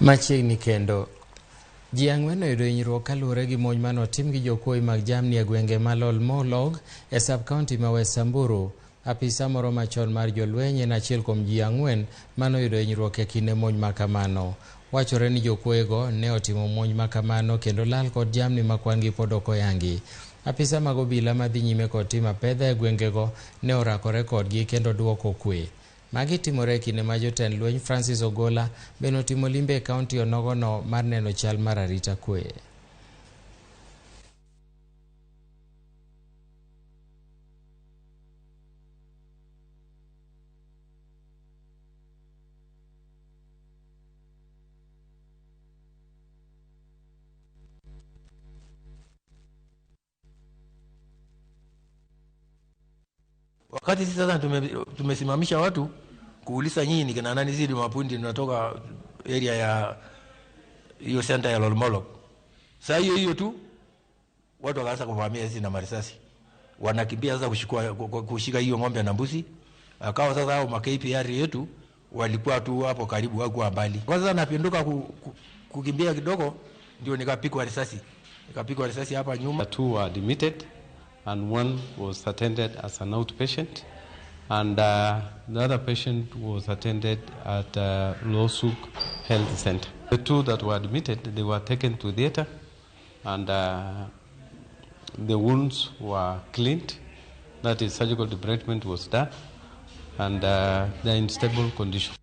Machiegni kendo. Ji 4 oyudo hinyruok kaluwore gi monj mane otim gi jokuoye mag jamni e gwenge ma Lolmolog e sub county ma West Samburu. Apisa moro machon mar jolweny en achiel kuom ji 4 mane oyudo hinyruok e kinde monj ma kamano. Wachore ni jokuoyego ne otimo monj ma kamano kendo lal kod jamni ma kwan gi pod ok oyangi. Apisa mag obila madhi nyime kod timo apedha e gwengego ne orakore kodgi kendo duoko kwe. Magi timore e kinde ma jotend lweny Francis Ogola bende otimo limbe e kaunti onogono mar neno chal mar arita kwe. Wakati sisi sasa tumesimamisha watu kuuliza nyinyi ni kina nani, sisi ni mapundi tunatoka area ya hiyo center ya Lolmolog. Saa hiyo hiyo tu watu wakaanza kuvamia sisi na marisasi. Wanakimbia sasa kushika hiyo ng'ombe na mbuzi. Akawa sasa hao ma KPR yetu walikuwa tu hapo karibu, hawakuwa mbali. Kwa sasa napinduka kukimbia kidogo ndio nikapigwa risasi. Nikapigwa risasi hapa nyuma. 2 were admitted and 1 was attended as an outpatient, and the other patient was attended at Losuk Health Center. The 2 that were admitted, they were taken to theater, and the wounds were cleaned, that is, surgical debridement was done, and they're in stable condition.